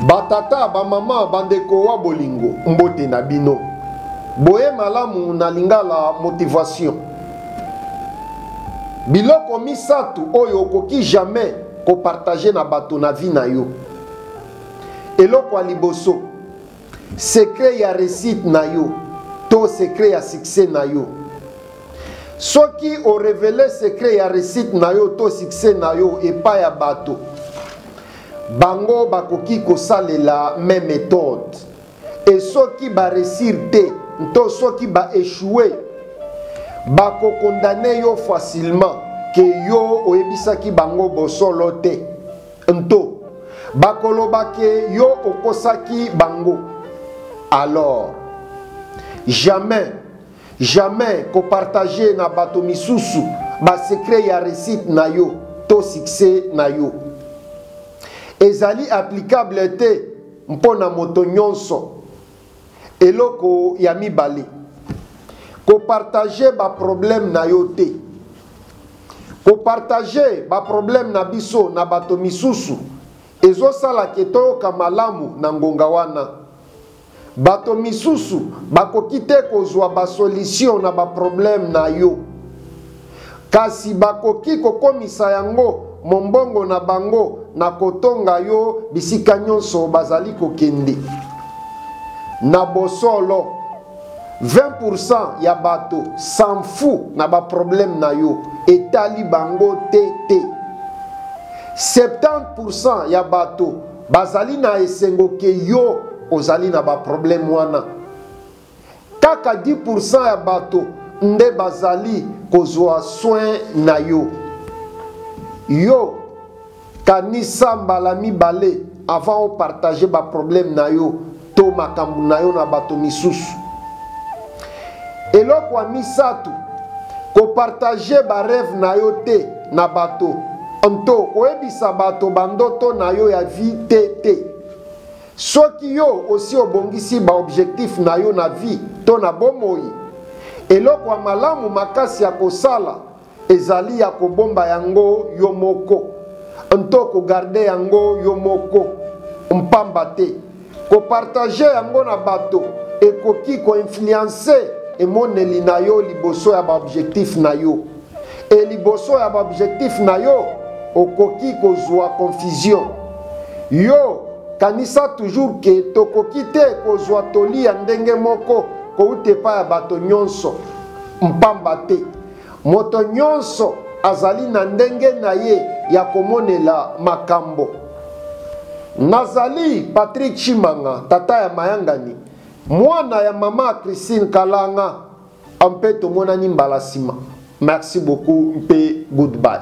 Batata, bamama, bandeko wa bolingo, mbote na bino. Boye malamu na Lingala Motivation. Biloko misatu oyo okoki jamais ko partager na bato na vie na yo. Eloko ya liboso, secret ya reussite na yo to secret ya succès na yo. Soki o reveler secret ya reussite na yo to succès na yo epai ya bato, bango bakoki kosalela meme methode. Et soki ba reussir te nto soki ba echouer, bako condamner yo facilement que yo oyebisaki bango bosolo te. Nto bakoloba que yo okosaki bango. Alors, jamais Jamais ko partager na bato misusu ba secrets ya reussite na yo to succès na yo. Ezali applicable te mpo na moto nyonso. Eloko ya mibale, ko partager ba problèmes na yo te. Ko partager ba problèmes na biso na bato misusu ezosala ke toyoka malamu na ngonga wana. Bato misusu bakoki te kozwa ba solution na ba problème na yo. Kasi bakoki kokomisa yango mombongo na bango na kotonga yo bisika nyonso bazali kokende. Na bosolo, 20% ya bato s'en fout na ba problème na yo, etali bango te te. 70% ya bato Bazali na esengo ke yo ozali na ba problème wana. Kaka 10% ya bato nde bazali kozwa soin na yo. Yo kanisa mbala mibale avant o partager ba problème na yo to makambo na yo na bato misusu. Eloko ya misato, ko partager ba rêve na yo te na bato nto koyebisa bato bandoto na yo ya vie te te. Soki yo osi obongisi ba objectif na yo na vie to na bomoi, eloko ya malamu makasi ya kosala ezali ya kobomba yango yo moko nto kogarde yango yo moko mpamba te kopartage yango na bato ekoki koinfluence emoneli na yo liboso ya baobjectif na yo e liboso ya baobjectif na yo okoki kozwa confusion yo kanisa toujours ke tokoki te kozwa toli ya ndenge moko kouta epai ya bato nyonso mpamba te Moto nyonso azali na ndenge na ye ya komonela makambo. Nazali Patrick Tshimanga, tata ya mayangani, mwana ya mama Christine Kalanga, mpe tomonani mbala sima. Merci beaucoup mpe goodbye.